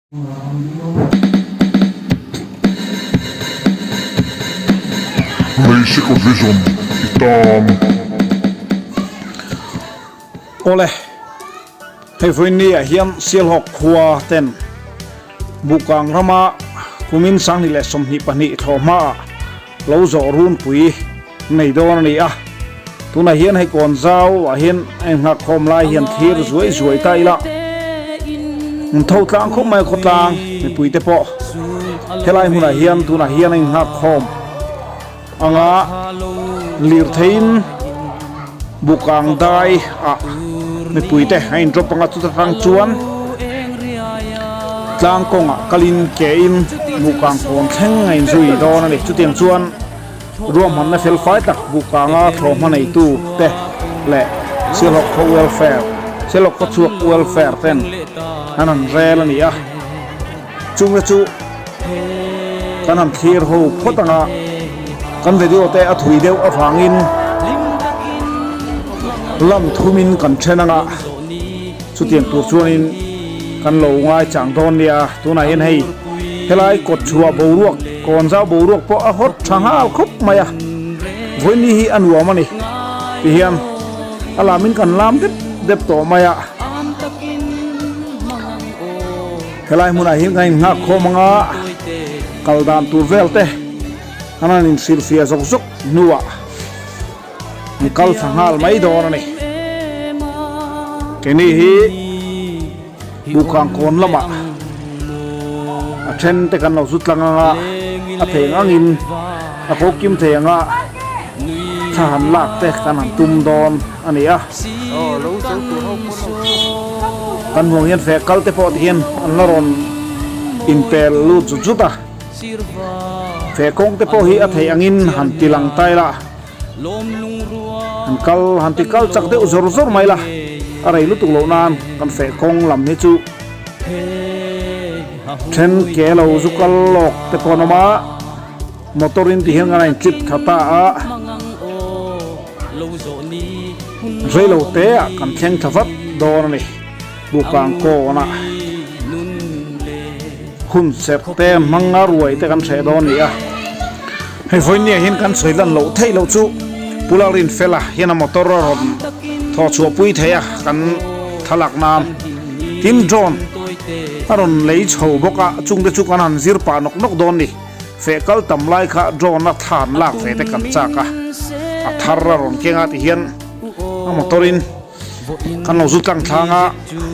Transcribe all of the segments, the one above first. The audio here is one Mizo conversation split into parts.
Leisikhaw Vision i tan. Awle, hei vawiin ah hian Sialhawk khua ten Bukang rama kumin 2022 thlawhhma ah lo zawh runpui nei dawn a ni a. Tunah hian hei kawn zau ah hian a inngak khawm lai hian thlir zuai zuai ta ila. An tho tlang khawp mai a khawtlang mipui te pawh helai hmunah hian tunah hian a inngak khawm anga lirtheiin bukang dai ah mipui te a in drop anga chuta tang chuan tlang kawngah kalin ke in bukang kawn thleng a inzui dawn a ni. Chutiang chuan. Ruahmanna fel fai tak Bukanga thlawhhma neitu te leh Sialhawk khaw Welfare, Sialhawk khaw chhuak Welfare ten an han rel a ni a, chungte chu kan han thlir ho phawt ang a, kan video te a thui deuh avangin lam thumin kan then ang a, chutiang tur chuanin kan lo ngaichang dawn nia, tunah hian hei. Helai kawt chhuah boruak, kawn zau boruak pawh a hawt tha nghal khawp mai a, vawiin hi a nuam a ni ti hian a lamin kan lam dep dep tawh mai a. Helai hmunah hian kan innghak khawm anga kal dan tur vel te an han inhrilhfiah zawk zawk hnuah an kal thla nghal mai dawn a ni. Keini hi. Bukang kawn lamah a then te kan lo zu tlang anga a thei ang angin a ko kim thei anga thla han lak te kan han tum dawn a ni a. Kan hmuh hian feh kal te pawh ti hian an la rawn inpel lut zut zut a, feh kawng te pawh hi a thei angin han ti lang ta ila. Han kal han ti kal chak deuh zawr zawr mai la, a rei lutuk loh nan kan feh kawng lam hi chu then ke lo zu kal lawk te pawh an awm a, motor in ti hian kan a in trip tha ta a, rei lo te ah kan thleng tha vat dawn a ni, Bukang kawn ah hun serh te hmang a ruai te kan hreh dawn a ni a. Hei vawinia hian kan sawi lan loh theih loh chu Pu Lalrinfela hian a motor a rawn thawh chhuah pui thei a kan thlalak nan tin drone a rawn lei chho bawk a chungte chu kan han zir pah nawk nawk dawn ni feh kal tam lai kha drone a thlan lak ve te kan chak a a thar a rawn keng a ti hian a motor in kan lo zu tlang thlang a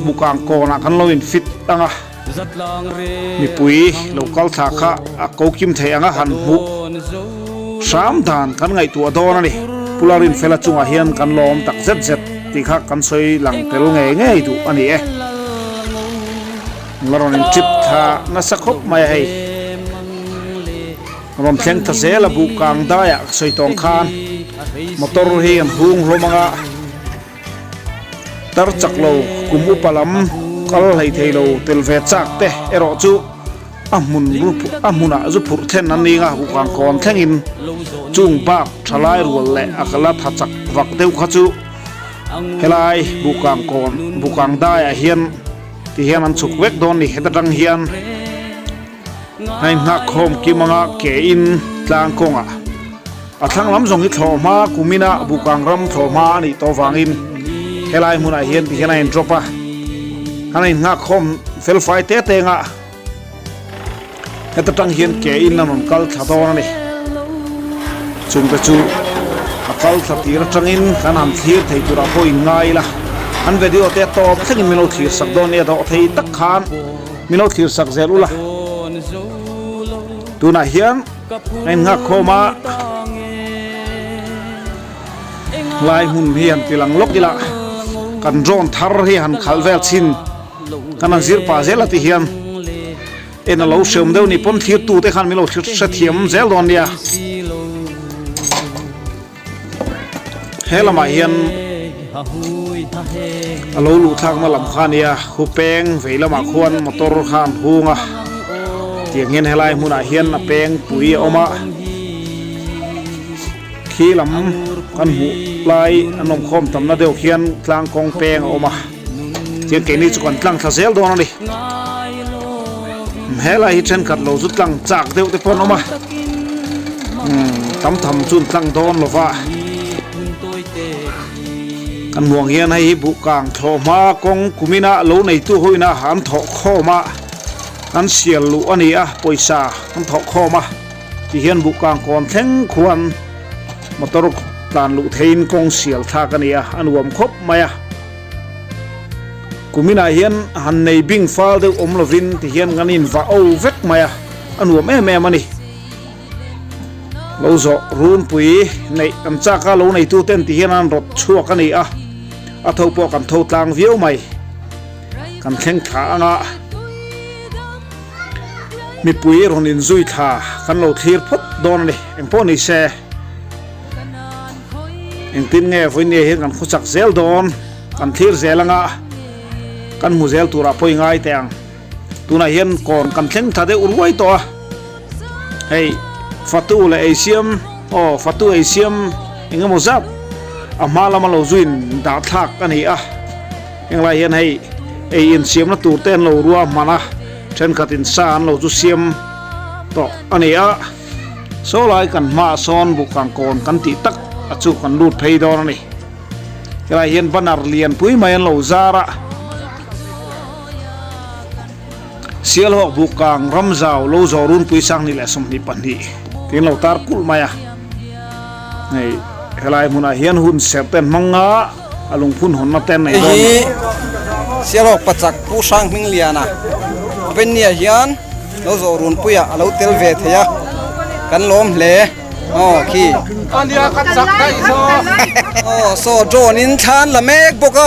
bukang kawnah kan lo in fit ang a. Mipui lo kal thla kha a ko kim thei anga han hmuh hram dan kan ngaihtuah dawn a ni. Pu Lalrinfela chungah hian kan lawm tak zet zet tih kha kan sawi lang tel ngei ngei duh a ni e. La rawn in trip thla nasa khawp mai a hei. Rawn thleng ta zel a buh kang daiah ka sawi tawng khan motor hi an hung hlawm anga. Tar chak lo kum upa lam kal hlei thei lo tel ve chak te erawh chu a hmun a hmunah zu phurh thlen an ning a, huhang kawn thlengin chung bak thalai rual leh a kala tha chak vak deuh kha chu helai bukang kawn bukang daiah hian ti hian an chhuk vek dawn ni heta tang hian a inngak khawm kim anga ke in tlang kawngah a thlang lam zawng hi thlawhhma kumina bukang ram thlawhhma a nih tawh vangin helai hmunah hian ti hian a in drop a an inngak khawm fel fai te te anga heta tang hian ke in an rawn kal thla dawn a ni chungte chu a kal thla tir atangin kan han thlir thei turah pawh in ngai ila an video te tawp thlengin min lo thlir sak dawn nia dawh thei tak khan. Min lo thlir sak zel ula. Tunah hian a innghak khawm a, lai hmun hi han ti lang lawk ila, kan drone thar hi han khalh vel chhin kan han zir pah zel a ti hian en a lo hreawm deuh ni pawn thlir tute khan min lo hrethiam zel dawn nia. He lamah hian a lo luh thlakna lam kha a nia khu peng vei lamah khuan motor kha an hung a tiang hian helai hmunah hian a peng pui a awm a khi lam kan hmuh lai an awm khawm tamna deuh khian tlang kawng peng a awm a tiang keini chu kan tlang thla zel dawn a ni. Helai hi thenkhat lo chu tlang chak deuh te pawh an awm a, umm tam tham chu an tlang dawn lo va. Kan hmuh ang hian hei hi buhkang thlawh hma kawng kumina lo neitu hoina an thawh khawm a, an sial luh a ni a, pawisa an thawh khawm a ti hian buhkang kawn thleng khuan motor tlan luh theiin kawng sial thlak a ni a, a nuam khawp mai a. Kuminah hian han nei bing fal deuh awm lovin ti hian kan invah o vek mai a, a nuam em em a ni. Lo zawh runpui neih kan chak a, lo neitu ten ti hian an rawt chhuak a ni a, a tho pawh kan tho tlang viau mai. Kan thleng thla anga mipui rawn inzui thla kan lo thlir phawt dawn a ni, engpawh ni se. Engtin nge vawinia hian kan khawchak zel dawn kan thlir zel anga kan hmu zel turah pawh i ngai teh ang. Tunah hian kawn kan thleng tha deuh ruai tawh a, hei fatu leh eisiam aw fatu eisiam eng emaw zat a hma lama lo zuin dah thlak a ni a, henglai hian hei ei insiamna tur te an lo rua hman a, thenkhatin sa an lo chu siam tawh a ni a. Saw lai kan hmaah sawn bukang kawn kan tih tak a chu kan lut phei dawn a ni. Helai hian banner lian pui mai an lo zar a. Sialhawk bukang ramzau lo zawh runpui sanghnih leh 22 tiin lo tar kulh mai a. Hei helai hmunah hian hun serh te an hmang a, a lungphun hawnna te an nei dawn a ni. Hei hi Sialhawk pachak Pu Hrang Hmingliana Vennia hian lo zawh runpuiah a lo tel ve thei a, kan lawm hle. Aw khi. Aw saw drone in thla an la mek bawk a,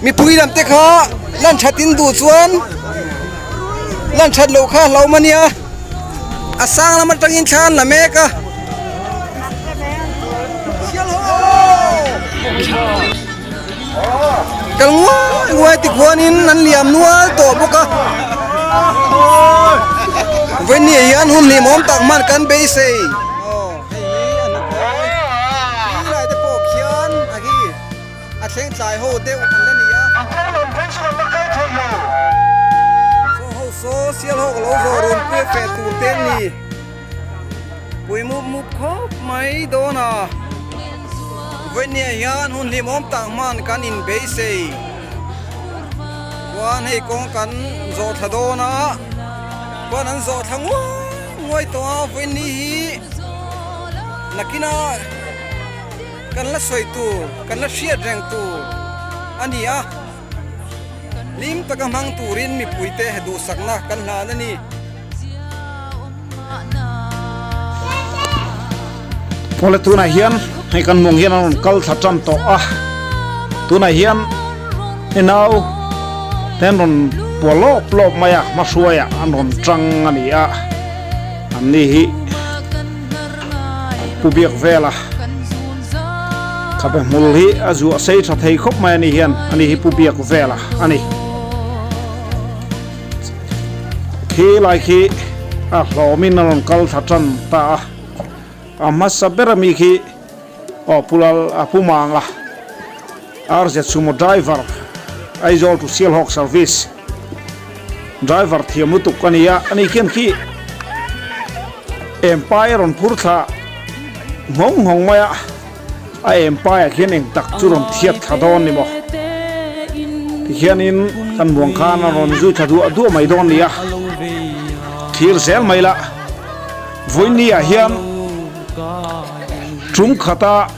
mipui lam te kha lan that in duh chuan lan that loh kha hlauhawm a nia. A sang lam atangin thla an la mek a. Kal nguai nguai ti khuanin an liam nual tawh bawk a. Vawiin hian hun hlimawm tak hman kan beisei. Hei hi a ni phawi. Tui lai te pawh khian a hi. A thleng tlai ho deuh an la ni a. Saw ho saw sial ho ka lo zawh run pui feh tur te an ni. Pui mup mup khawp mai dawn a. Vawinia hian hun hlimawm tak hman kan inbeisei. Chuan hei kawng kan zawh thla dawn a. Chuan an zawh thla nguai nguai tawh a vawiin hi nakinah. Kan la sawi tur, kan la hriat reng tur a ni a, hlim taka hmang turin mipuite duhsakna kan hlan a ni. Awle tunah hian hei kan mawng hian an rawn kal thla tan tawh a, tunah hian hei nau te an rawn puah lawp lawp mai a, hmahruaiah an rawn tang a ni a, an ni hi. Pu biak vela khabe hmul hi a zuah sei tha thei khawp mai ani hian ani hi pu biak vela ani khi lai khi a hlawmin a rawn kal thla tan ta a a hmasa ber ami khi aw pu lal a pu manga RZ sumo driver Aizawl to Sialhawk service. Driver thiam lutuk a ni a, ani khian khi empai a rawn phur thla nghawng nghawng mai a, a empaiah khian eng tak chu rawn thiat thla dawn ni maw? Tikhianin kan muang khan a rawn zui thla duah duah mai dawn ni a, thlir zel mai la, vawiin ah hian tum khata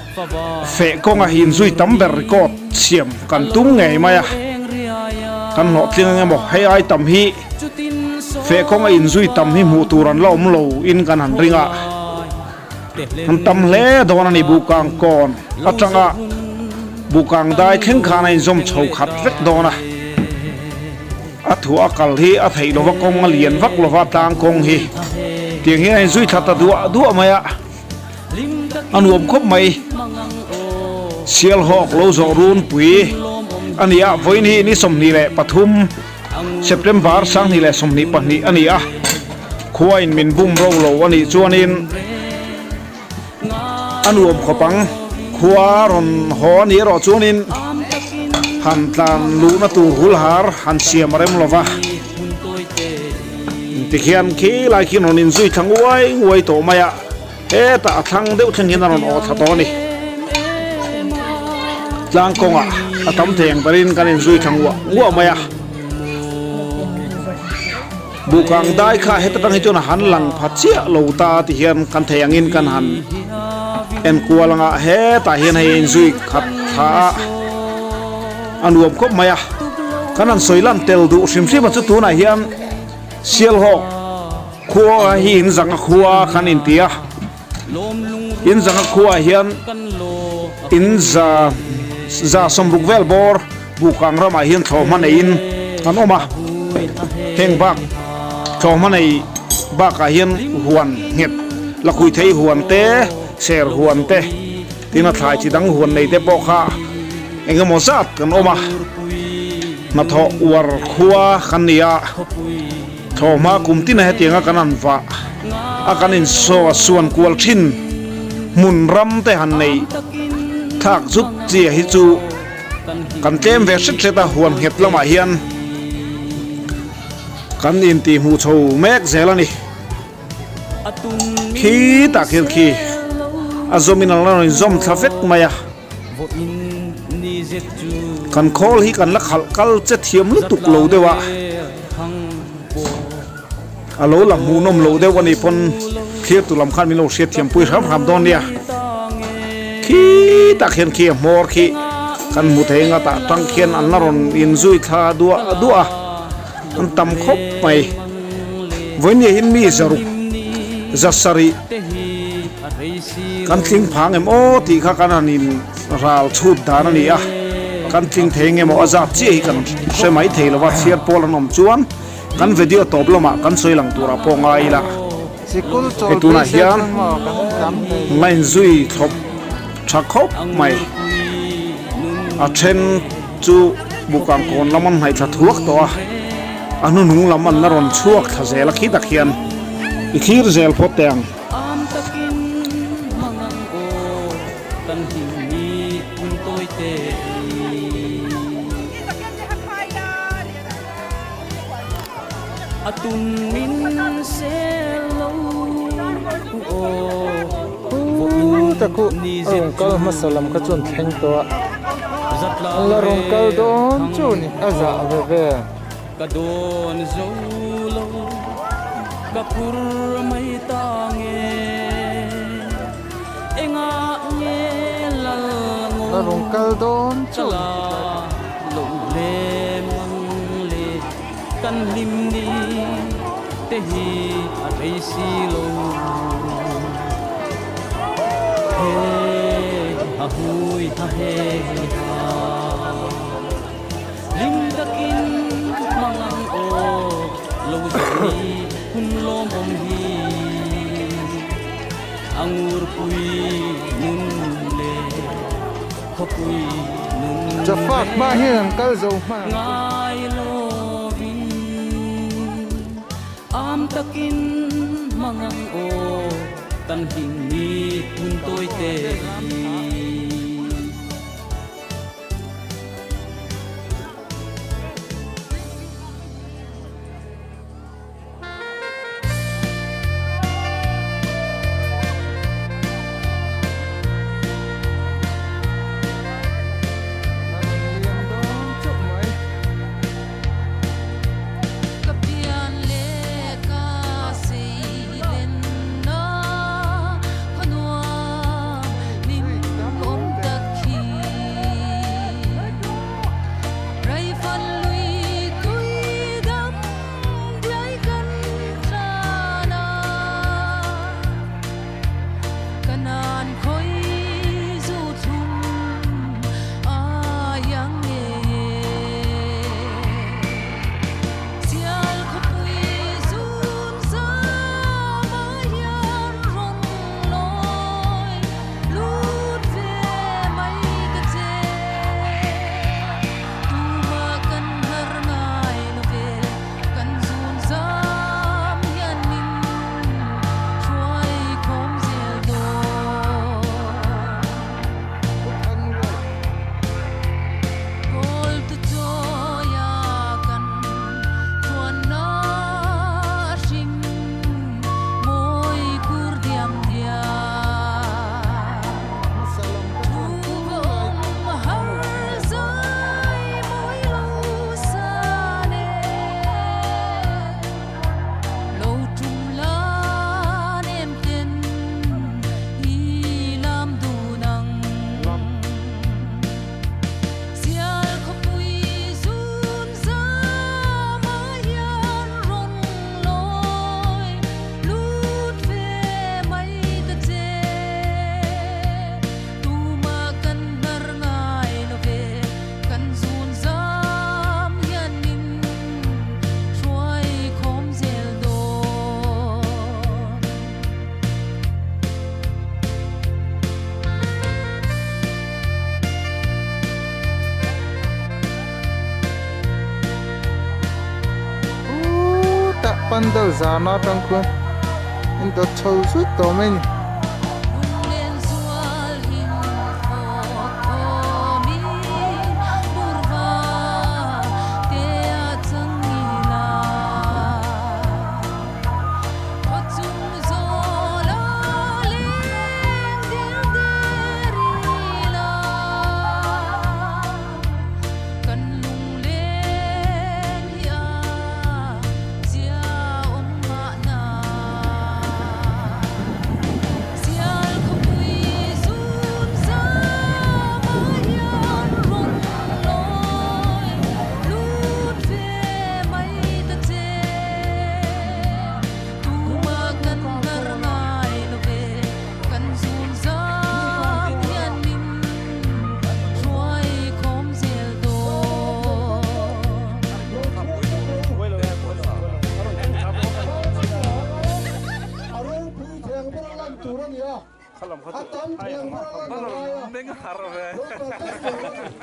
Feh kawnga hi inzui tam ber record siam kan tum ngei mai a, kan hlawhtling ang emaw hei ai tam hi feh kawnga inzui tam hi hmuh tur an la awm lo in kan han ring a, an tam hle dawn a ni Buhkang kawn atanga Buhkang dai thleng khan a inzawm chho khat vek dawn a, a thuah a kal hi a theih lova kawng a lian vak lova tlang kawng hi tiang hian a inzui thla ta duah duah mai a. A nuam khawp mai. Sialhawk lo zawh runpui a ni a, vawiin hi ni 23 September 2022 a ni a, khuain min bum ro lo a nih chuanin a nuam khawp ang. Khua rawn haw a nih erawh chuanin han tlan luhna tur hulhar han siam a rem lo va. Tikhian khi lai khian rawn inzui thla nguai nguai tawh mai a, hetah a thlang deuh thleng hian a rawn aw thla tawh a ni. Tlang kawngah a tam thei ang berin kan inzui thla nguah nguah mai a. Buhkang dai kha heta tang hi chuan a han lang pha chiah lo ta ti hian kan thei angin kan han en kual anga hetah hian hei a inzui khat thla a, a nuam khawp mai a. Kan han sawi lan tel duh hrim hrim a chu tunah hian Sialhawk khua hi in zanga khua kan inti a, in zanga khuaah hian in za za sawmruk vel bawr Buhkang ramah hian thlawhhma neiin an awm a, heng bak thlawhhma nei bakah hian huan nghet lakhui thei huan te, ser huan te, tin a thlai chi dang huan nei te pawh kha eng emaw zat kan awm a, hnathawh uar khua kan ni a, thlawhhma kum tina hetianga kan han vah a kan insaw suan kual thin hmun ram te han nei thlak zut chi hi chu. Kan tlem ve hret hret a, huan nghet lamah hian kan intih hmuh chho mek zel a ni. Khi tak hian khi a zawmin an la rawn inzawm thla vek mai a. Kan khawl hi kan la khalh kal che thiam lutuk lo deuh a. A lo la hmuhnawm loh deuh a nih pawn thlir tu lam khan min lo hriat thiam pui hram hram dawn nia. Khi tak hian khi a hmawr khi kan hmu thei nga tah tang khian an la rawn inzui thla duah duah a, an tam khawp mai. Vawinia hian mi zaruk za sarih kan tling phang em aw tih kha kan han in ral chhut dan a ni a, kan tling thei nge maw a zat chiah hi kan hre mai thei lo va, chhiar pawl an awm chuan. Kan video tawp lamah kan sawi lang turah pawh ngai ila, hei tunah hian la inzui thlawp tha khawp mai. A then chu bukang kawn lam an hnaih thla thuak tawh a, a hnuhnung lam an la rawn chhuak thla zel a khi tak hian i thlir zel phawt teh ang. Pu ta khu a rawn kal hmasa lam kha chuan thleng tawh a, an la rawn kal dawn chu ni a zah ve ve. La rawn kal dawn chu ni. Kan hlim ni te hi a rei si lo. He ha hui ha he ha. Hlim takin hmang ang aw lo zawh ni hun lawmawm hi. A ngurpui nun leh khawpui nun Jafak hma hian an kal zo hman ang. Ngai lovin am takin hmang ang aw kan hlim ni hun tawi te hi. zarna atang khuan in dawt chho zut tawh mai a ni.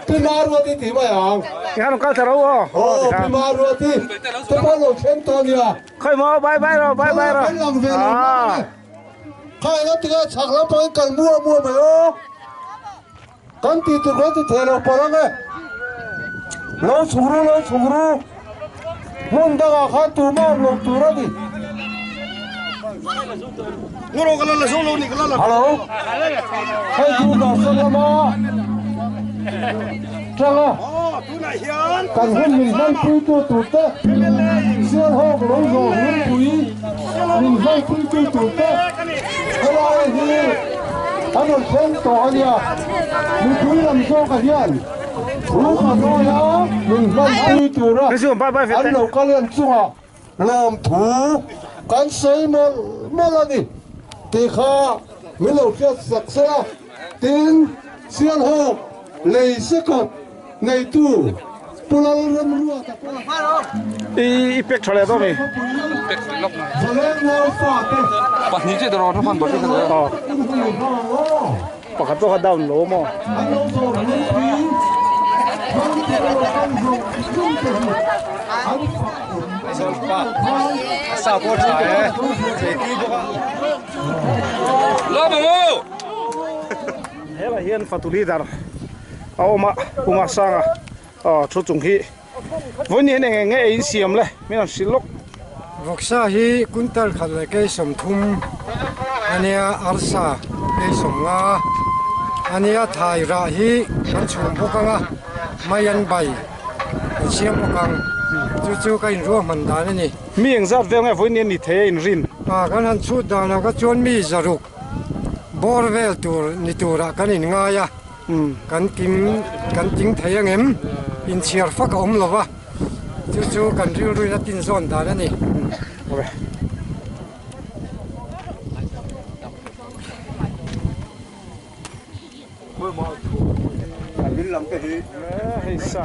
Pi Maruati tih mai ang. Tikhan kal thar ho aw. Aw Pi Maruati te pawh lo thleng tawh ania. Khawi maw bye bye rawh bye bye rawh. Kan lang ve lo hlauh e. Kha eng ati nge chhak lampang in kal mua mua mai aw. Kan tih tur kan ti thei lo palh ang e. Lo chhuk ru lo chhuk ru. Hmun dangah khan tumah awm lo tur a ni. Hello. Hei chu Darsan lama tanga kan hun min hmanpuitu turte Sialhawk lo zawh hunpui min hmanpuitu turte helai hi an rawn thleng tawh a nia. Mipui lam zawkah hian thu ka nawi a, min hmanpui tura an lo kal en chungah lawmthu kan sawi mawlh mawlh a ni tih kha min lo hriat sak se a, tin Sialhawk lei sekawt neitu Pu Lalramruata pawh I pek tha leh dawn mi? Zaleng Naufa te Pakhat pawh kha down lo maw? An lo zawr lungpui hmang te lo kan zawng zawng te hi an fak awm Sa pawh tha e, thei tui bawk a. Lawm ang u! Helai hian fatu leader a awm a, Puma Sanga aw thu chung hi vawiin hian eng eng nge ei in siam le min han hrilh lawk. Vawksa hi kuntal khat leh kei 30 a nia, arsa kei 50 a nia, thai rah hi kan chhum bawk ang a, mai an bai kan siam bawk ang, chu chu ka inruahman dan a ni. Mi engzat vel nge vawiin hian ni thei a inrin? A, kan han chhut danah kha chuan mi 600 bawr vel tur ni turah kan inngai a. Kan kim kan ting thei ang em? Inchhiar fak a awm lo va, chu chu kan rilruin a tinzawn dan a ni. Hei sa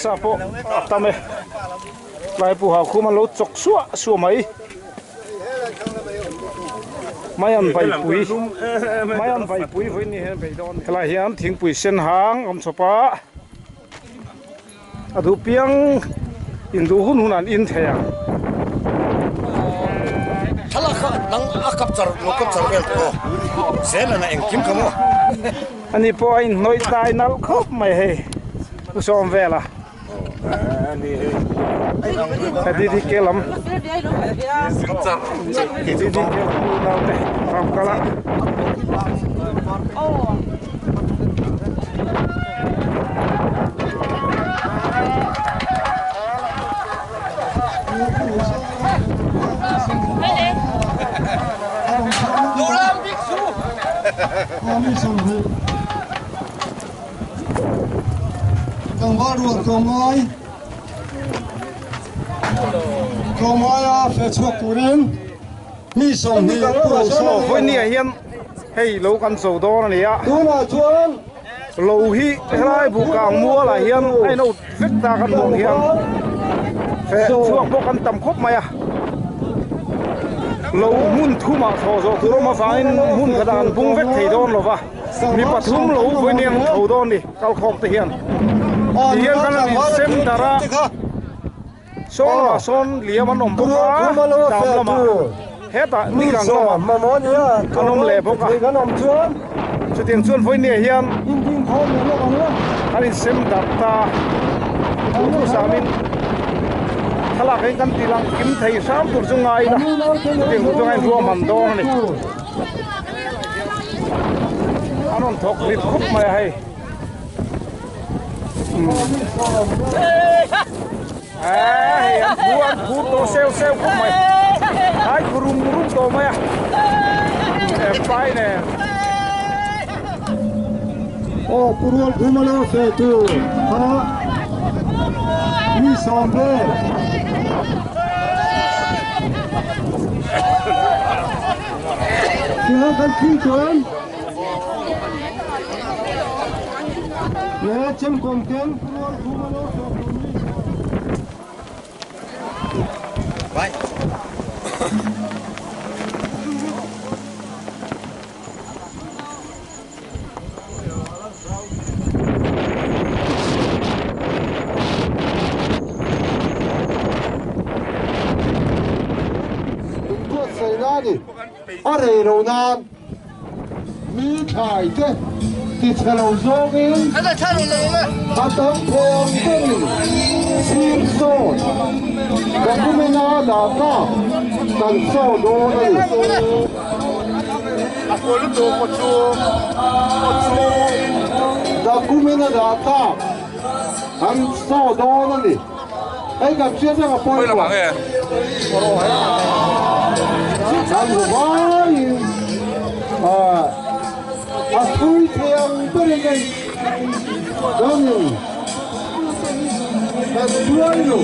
sa pawh a tam e tlai pu hau khum an lo chawk suah suah mai. Maian vaipui maian vaipui vawiin ni hian bei dawn helai hian thingpui sen hang awm chawp a a duh piang in duh hun hun an in thei ang. Thlalak kha nang a capture lo capture vel tawh aw zel ana engkim kha maw. Ani pawh a inhnawih tlai nalh khawp mai hei u sawm vel a. DDK lam DDK lam unau te ram kal a. Tlangval rual tlawmngai tlawmngaia feh chhuak turin mi 20 pu lo saw. Vawinia hian hei lo kan zo dawn a ni a. Tunah chuan lo hi helai buhkang mualah hian a ino vek ta kan hmuh ang hian feh chhuak pawh kan tam khawp mai a. Lo hmun thumah thlawh zawh tur awm avangin hmun khatah an bung vek thei dawn lo va. Mi pathum lo vawiin an tho dawn ni kalkhawm te hian ti hian kan han insem darh a Sawn lamah sawn liam an awm bawk a, dam lamah hetah nikang lamah an awm leh bawk a. Chutiang chuan vawinia hian kan insem darh ta a, duhthusam in thlalak hi kan ti lang kim thei hram tur chu ngai ila, chutiang tur chu a inruahman dawn a ni. An rawn thawk rit khawp mai a hei. Hei an phu an phu tawh seu seu khawp mai ai khu rum rum tawh mai a pai nen aw pu rual khum a lo fe tur kha mi sawm vel tiang kan thli chuan Le chemkawm ten pu rual khum a lo fe tur mi sawm Inbuatsaihna a ni. A rei lo nan mi thlai te ti chhe lo zawngin a tam thei ang berin sir sawn document a dah tak kan saw dawn a ni. Document a dah tak kan saw dawn a ni. Hei kan hriat reng a pawimawh. Kan vaiin a thui thei ang berin hei dangin kan hruai lo.